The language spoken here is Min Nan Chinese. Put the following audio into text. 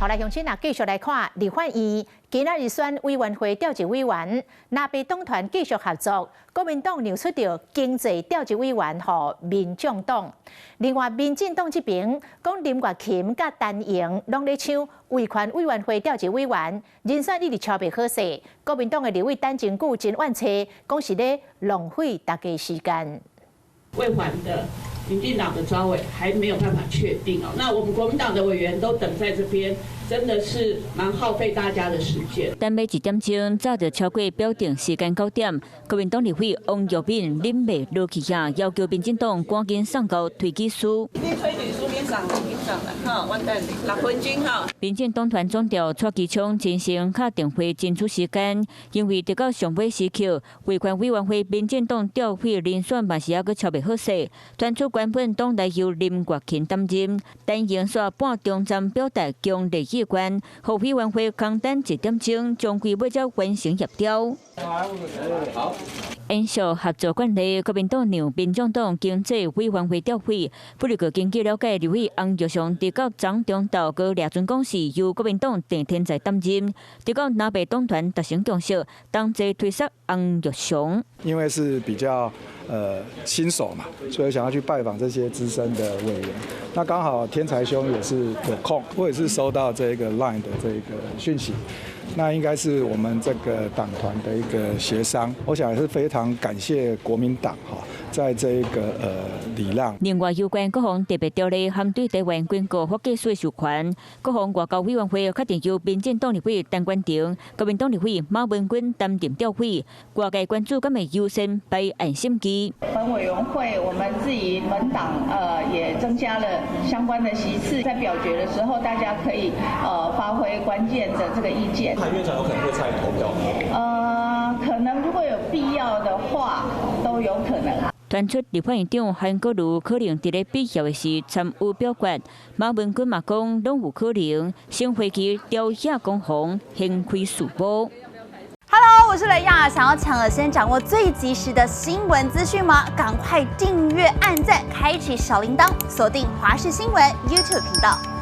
好來，鄉親啊，繼續來看立法院今仔日選委員會調職委員，藍白黨團繼續合作，國民黨讓出著經濟調職委員予民眾黨。另外，民進黨這邊講林月琴佮陳瑩攏咧搶維權委員會調職委員，人選一直敲袂好勢。國民黨的立委陳情久真怨氣，講是咧浪費大家時間。衛環的民進黨的召委還沒有辦法確定哦，那我們國民黨的委員都等在這邊，真的是蠻耗費大家的時間。等欲1點鐘，早就超過表定時間9點。國民黨立委王玉敏忍袂落去遐，要求民進黨趕緊送交推舉書。你推舉書緊送，緊送啦，哈，我等你6分鐘哈。民進黨團總召蔡其昌真心敲電話爭取時間，因為直到上尾時刻，維權委員會民進黨調委人選嘛是猶閣敲袂好勢，傳出原本黨內由林月琴擔任，陳瑩煞半中站表達強烈意願，予委員會空等1點鐘，終歸欲才完成協調。好。延續合作慣例，國民黨讓民眾黨經濟委員會調委。不過根據了解，立委洪玉祥直到昨中晝閣掠準講是由國民黨鄭天才擔任，直到藍白黨團達成共識，同齊推捒洪玉祥。因為是比較新手嘛，所以想要去拜訪這些資深的委員。那剛好天才兄也是有空，我也是收到這個 LINE 的這個訊息。那應該是我們這個黨團的一個協商，我想也是非常感謝國民黨哈，在這一個禮讓。另外，有關國防特別條例含對台灣軍購發給稅授權，國防外交委員會確定由民進黨立委陳觀亭、國民黨立委馬文君擔任調委。外界關注敢會優先排案審議。本委員會我們自己本黨也增加了相關的席次，在表決的時候，大家可以發揮關鍵的這個意見。韓院長有可能會參與投票嗎？可能如果有必要的話，都有可能。傳出立法院長韓國瑜可能佇咧必要的時參與表決，馬文君嘛講攏有可能，先回去朝野攻防，掀開序幕。 Hello，我是雷亞，想要搶先掌握最及時的新聞資訊嗎？趕快訂閱、按讚、開啟小鈴鐺，鎖定華視新聞 YouTube 頻道。